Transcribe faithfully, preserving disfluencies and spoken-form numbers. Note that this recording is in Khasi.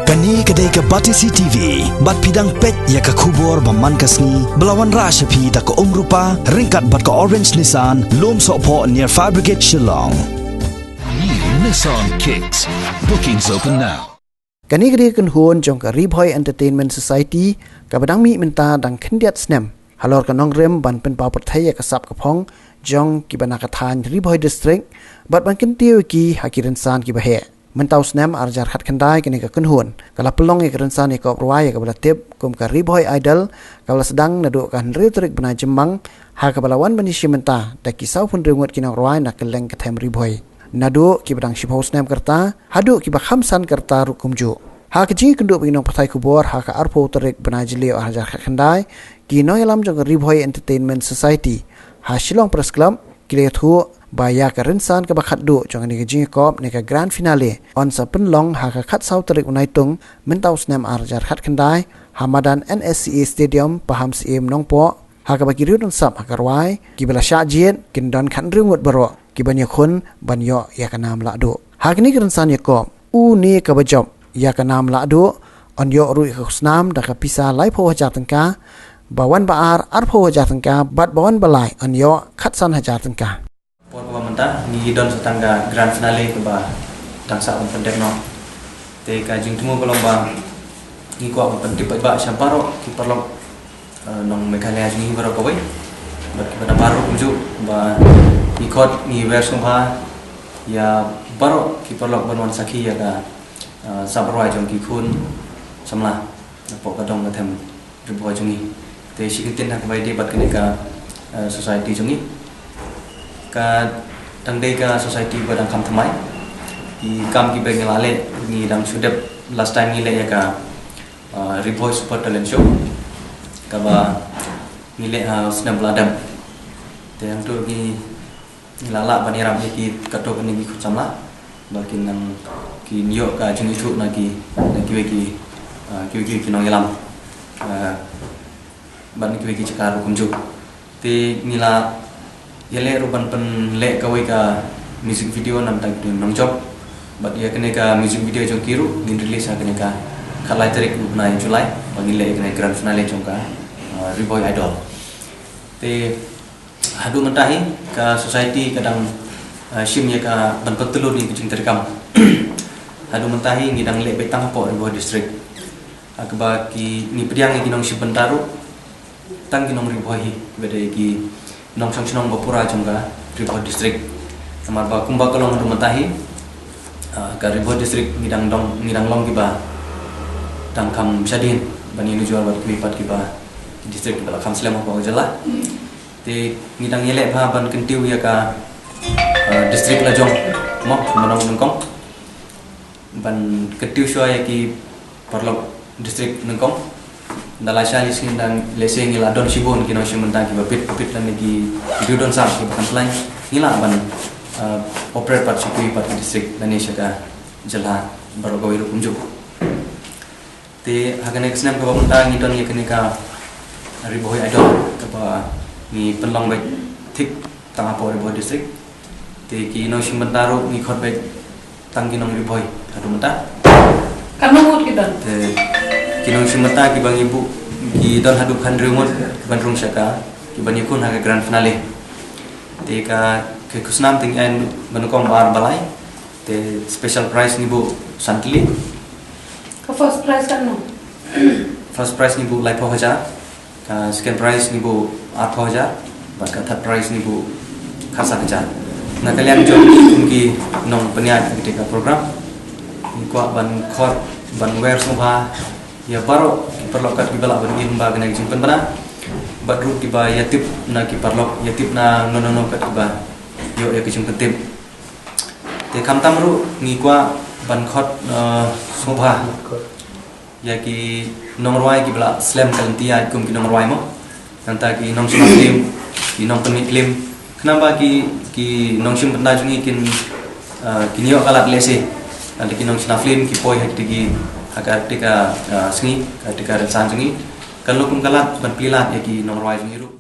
Kane ka dei ka Batesi T V, bad phi dang peit ïa ka khubor ba man ka sngi, ba la wanrah sha phi da ka Umrupa, ryngkat bad ka Orange Nissan, Lumsohphoh near Fire Brigade Shillong. New Nissan Kicks. Bookings open now. Kane ka dei ka kynhun jong ka Ri Bhoi Entertainment Society, kaba dang mih mynta dang khyndiat snem halor ka nongrim ban pynpaw pyrthei ïa ka sap ka phong jong kiba na ka thaiñ Ri Bhoi District, bad ban kyntiew ïa ki ha ki rynsan kiba heh. Mynta u snem ar hajar khatkhyndai kane ka kynhun ka la pynlong ïa ka rynsan ïakob rwai ïa kaba la tip kum ka Ri Bhoi Idol, kaba la sdang naduh ka hynriew tarik bnai Jymmang, ha kaba la wan ban ïashim bynta da ki sawphew hynriew ngut ki nongrwai na kylleng ka them Ri Bhoi. Naduh kiba dang shiphew snem ka rta haduh kiba khamsan ka rta ruh kumjuh. Ha ka jingïakynduh bad ki nongpathai khubor ha ka arphew tarik bnai Jylliew ar hajar khatkhyndai, ki nongïalam jong ka Ri Bhoi Entertainment Society ha Shillong Press Club ki la ïathuh ba ïa ka rynsan kaba khatduh jong kane ka jingïakob ne ka grand finale yn sa pynlong ha ka khatsaw tarik u Naitung mynta u snem ar hajar khatkhyndai, ha madan N S C A Stadium, Pahamsyiem, Nongpoh, ha kaba ki riewtynsap ha ka rwai kiba la shah jied kin don khathynriew ngut baroh kiban ïakhun ban ïoh ïa ka nam lahduh. Ha kane ka rynsan ïakob, une kaba jop ïa ka nam lahduh yn ïoh ruh ïa ka khusnam da ka pisa laiphew hajar tyngka, ba wan ba ar arphew hajar tyngka, bad ba wan ba lai yn ïoh khatsan hajar tyngka. Por kaba mynta ngi don sa tang ka grand finale kaba dang sah ban pyndep noh. Te ka jingthmu ka long ba ngi kwah ban pyntip paidbah sha baroh ki paralok, eh, nong Meghalaya jong ngi baroh kawei, bad kiba na baroh kumjuh, ba ngi khot, ngi wer sngewbha ïa baroh ki paralok ban wan sakhi ïa ka, eh, sap rwai jong ki khun samla hapoh ka dong ka them Ri Bhoi jong ngi. Te shi kyntien ha kaba ïadei bad kane ka, eh, society jong ngi. Ka dang dei ka society ba dang kham thymmai. Ki kam kiba ngi la leh, ngi dang shu dep, last time ngi leh ïa ka, eh, Ri Bhoi Super Talent Show, kaba ngi leh ha u snem ba la dep. Te hangto ngi ngi la lah ban ïarap ïa ki katto katne ki khun samla ba kin nang, kin ïoh ka jingithuh na ki, na kiwei ki, ah, kiwei kiwei ki nongïalam, ah, bad na kiwei ki jaka ruh kumjuh. Te ngi la ïaleh ruh ban pynleh kawei ka music video namar ki nongjop. Bad ïa kane ka music video jong ki ruh ngin release ha kane ka khatlai tarik u bnai July, ba ngin leh ïa kane ka grand finale jong ka, ah, Ri Bhoi Idol. Te haduh mynta hi ka society ka dang, ah, shim ïa ka ban pyntylun ïa ka jingtreikam. Haduh mynta hi ngi dang leh beit tang hapoh Ri Bhoi District. Ha kaba ki, ngi pdiang ïa ki nongshim bynta ruh, tang ki nong Ri Bhoi hi, kiba dei ki nongshong shnong ba pura jong ka Ri Bhoi District. Namar ba kumba ka long haduh mynta hi, ah, ka Ri Bhoi District ngi dang dong, ngi dang long kiba dang kham shadien ban ïanujor bad kiwei pat kiba district kiba la kham slem hapoh ka jylla. Te ngi dang ïaleh bha ban kyntiew ïa ka, eh, district la jong mo, kumba nong nyngkong. Ban kyntiew shuwa ïa ki paralok district nyngkong. Da la shai shi sngi dang lehse ngi la don shibun ki nongshim bynta kiba bit bit lane ki, ki riewdongsap kiba kynthei. Ngi lah ban, eh, operate pat sha kiwei pat ki district lane sha ka jylla baroh kawei ruh kumjuh. Te ha kane ka snem kaba mynta ngi don ïa kane ka Ri Bhoi Idol kaba ngi pynlong beit thik tang hapoh Ri Bhoi District. Te ki nongshim bynta ruh ngi khot beit tang ki nong Ri Bhoi haduh mynta. Katno ngut ki don? Te ki nongshim bynta kiba ngi buh ki don haduh khathynriew ngut kiban rung sha ka, kiban ïakhun ha ka grand finale. Te ka, ka khusnam te ngi ai ban nyngkong ba ar ba lai. Te special prize ngi buh san tylli. Ka first prize katno? First prize ngi buh laiphew hajar. Ka second prize ngi buh arphew hajar. Bad ka third prize ngi buh khatsan hajar. Na ka liang jong ki nongpynïaid ha kane ka program, ngi kwah ban khot, ban wer sngewbha ïa baroh ki paralok kat kiba lah ban im ha kane ka jingpynbna. Bad ruh kiba ïatip na ki paralok, ïatip na no no no kat kiba ïoh ïa ka jingpyntip. Te khamtam ruh ngi kwah ban khot, eh, sngewbha ïa ki nongrwai kiba la slem ka lynti ïaid kum ki nongrwai mo. Nangta ki nongshna film, ki nongpynmih film. Khnang ba ki, ki nongshim bynta jong ngi kin, eh, kin ïoh ka lad lehse. Nangta ki nongshna film ki poi ha kata ki, ha kata ka, eh, sngi, ha kata ka rynsan jong ngi. Kan long kum ka lad ban plie lad ïa ki nongrwai jong ngi ruh.